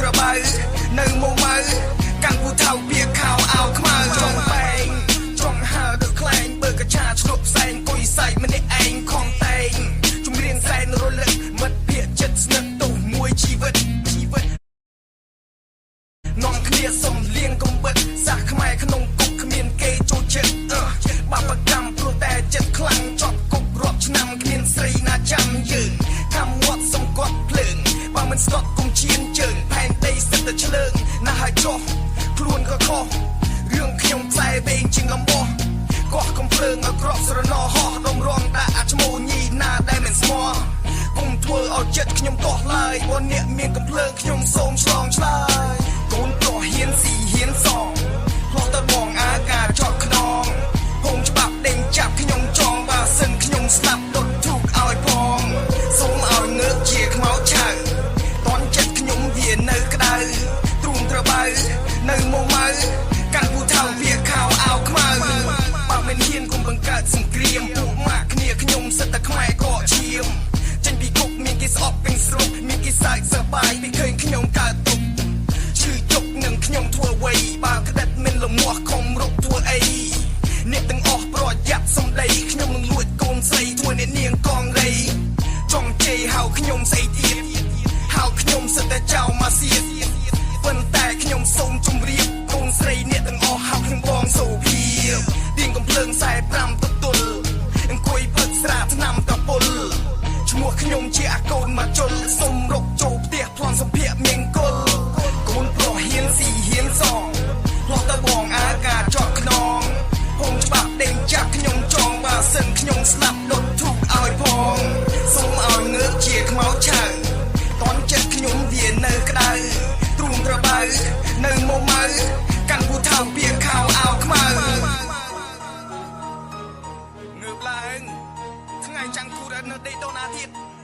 ត្របៅនៅមកម៉ៅកាន់ពូថៅពៀខោអោខ្មៅចង់បែងចង់ហើដូចខ្លែងបើកឆាឆ្លុកផ្សែងគុយសែកម្នាក់ឯងខំតែងជំរៀងសែនរលឹកមិត្តភក្តិចិត្តស្និទ្ធទោះមួយជីវិតជីវិត នាំគ្នាសុំលៀងកំបិតសាសខ្មែរក្នុងគុកគ្មានគេចូលចិត្តអឺបាបកម្មព្រោះតែចិត្តខ្លាំងជាប់គុករាប់ឆ្នាំគ្មានស្រីណាចាំយើងខំមាត់សុំគាត់ភ្លើងបើមិនស្កត់គុំឈានជើងផែនដីសិតតែឆ្លើងណាស់ហើយចោះខ្លួនក៏ខុសរឿងខ្ញុំខ្សែវែងជាងលំបោះកោះកំភ្លើងឲ្យក្របស្រណោហោះដុំរងដាក់អាឈ្មោះញីណាដែលមិនស្មោះគុំធ្វើឲ្យចិត្តខ្ញុំទាស់ឡើយបើអ្នកមានកំភ្លើងខ្ញុំសូមឆ្លងឆ្លើយកូនប្រុសហ៊ានស៊ីហ៊ានសងផ្លោះទៅបងអាការជាប់ខ្នងភូមិច្បាប់ដេញចាប់ខ្ញុំចងបើសិនខ្ញុំស្លាប់ដុតធូបឲ្យផងសូមឲ្យងើបជាខ្មោចឆៅតនចិត្តខ្ញុំវានៅក្តៅទ្រូងត្របៅនៅមកម៉ៅកាន់ពូថៅវាខោអោខ្មៅបើមិនហ៊ានគុំបង្កើតសង្គ្រាមពួកម៉ាក់គ្នាខ្ញុំសិតតែខ្មែរកកឈាមចេញពីគុកមានគេស្អប់ពេញស្រុកមានគេសើចសប្បាយពីឃើញខ្ញុំកើតទុកឈឺជុកនឹងខ្ញុំធ្វើអ្វីបើក្តិតមិនលមាស់ខំរុកធ្វើអីអ្នកទាំងអស់ប្រយ័ត្នសំដីខ្ញុំនឹងលួចកូនស្រីធ្វើអ្នកនាងកងរៃចង់ជេរហៅខ្ញុំស្អីទៀតហៅខ្ញុំសិតតែចៅមកសៀតប៉ុន្តែខ្ញុំសូមជម្រាបកូនស្រីអ្នកទាំងអស់ហៅខ្ញុំបងសូភាពទៀងកំភ្លើង45ទទល់អង្គុយផឹកស្រាថ្នាំតពុលឈ្មោះខ្ញុំជាអាកូនមកជុលសុំរុកចូលផ្ទះប្លន់សម្ភារមង្គលកូនប្រុសហ៊ានស៊ីហ៊ានសងផ្លោះទៅបងអាការជាប់ខ្នងភូមិច្បាប់ដេញចាប់ខ្ញុំចងបើសិនខ្ញុំស្លាប់ដុតធូបឲ្យផងសូមឲ្យងើបជាខ្មោចឆៅតនចិត្តខ្ញុំវានៅក្តៅទ្រូងត្របៅនៅមកម៉ៅកាន់ពូថៅពៀខោអោខ្មៅងើបឡើងថ្ងៃចាំងគូរនៅដេកដូណាទៀត។